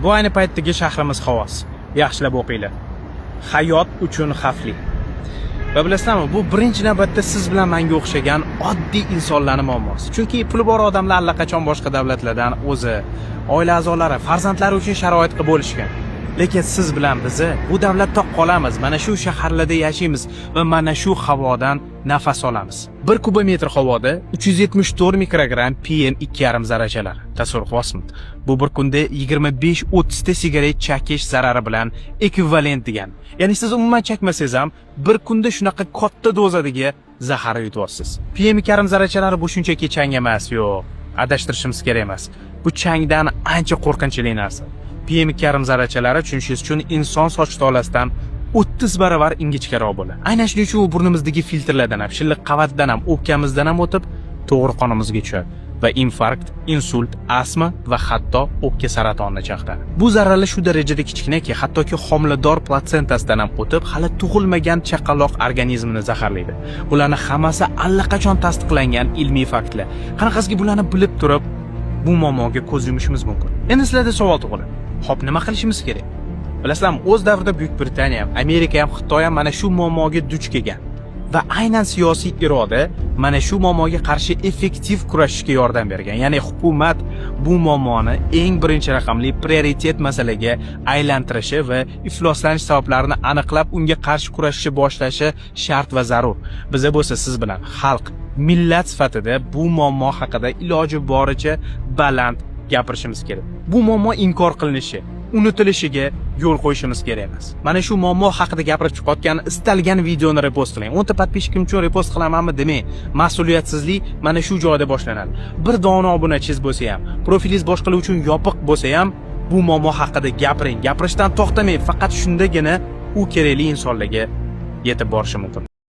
Bu ayni paytdagi shahrimiz havosi. Yaxshilab o'qinglar. Hayot uchun xavfli. Va bilasizlarmi, bu birinchi navbatda siz bilan menga o'xshagan oddiy insonlarning muammosi. Chunki puli bor odamlar allaqachon boshqa davlatlardan o'zi, oila a'zolari, farzandlari uchun sharoit qilib bo'lishgan. Lekin siz bilan bizi bu davlatda qolamiz, mana shu shaharlarda yashaymiz va mana shu havodan nafas olamiz. 1 kubometr havoda 374 mikrogramm PM 2,5 zarrachalari. Tasavvur qilyapsizmi? Bu bir kunda 25-30 ta sigaret chakish zarari bilan ekvivalent degani. Ya'ni siz umuman chakmasangiz ham bir kunda shunaqa katta dozadagi zaharni yutyapsiz. PM 2,5 zarrachalari bu shunchaki chang emas, yo'q. Adashtirishimiz kerak emas. Bu changdan ancha qo'rqinchli narsa. PM 2,5 zarrachalari, tushunishingiz uchun, inson soch tolasidan 30 baravar ingichkaroq bo'ladi. Aynan shuning uchun u burnimizdagi filtrlardan ham, shilliq qavatdan ham, o'pkamizdan ham o'tib, to'g'ri qonimizga tushadi va infarkt, insult, astma va hatto o'pka saratonini chaqiradi. Bu zarralar shu darajada kichkinaki, hattoki homilador platsentasidan ham o'tib, hali tug'ilmagan chaqaloq organizmini zaharlaydi. Bularni hammasi allaqachon tasdiqlangan ilmiy faktlar. Qanaqasiga bularni bilib turib, bu muammoga ko'z yumishimiz mumkin? Endi sizlarda savol tug'iladi. Xo'p, nima qilishimiz kerak? Bilasizlarmi, o'z davrida Buyuk Britaniya ham, Amerika ham, Xitoy ham mana shu muammoga duch kelgan. Va aynan siyosiy iroda mana shu muammoga qarshi effektiv kurashishga yordam bergan. Ya'ni hukumat bu muammoni eng birinchi raqamli prioritet masalaga aylantirishi va ifloslanish sabablarini aniqlab, unga qarshi kurashishni boshlashi shart va zarur. Biza bo'lsa siz bilan xalq, millat sifatida bu muammo haqida iloji boricha baland gapirishimiz kerak. Bu muammo inkor qilinishi, unutilishiga yo'l qo'yishimiz kerak emas. Mana shu muammo haqida gapirib chiqayotgan istalgan videoni repost qiling. 10 ta подписчик im uchun repost qilamanmi demang. Mas'uliyatsizlik mana shu joyda boshlanadi. Bir dona obunachingiz bo'lsa ham, profilingiz boshqalar uchun yopiq bo'lsa ham, bu muammo haqida gapiring. Gapirishdan to'xtamang. Faqat shundagina u kerakli insonlarga yetib borishi mumkin.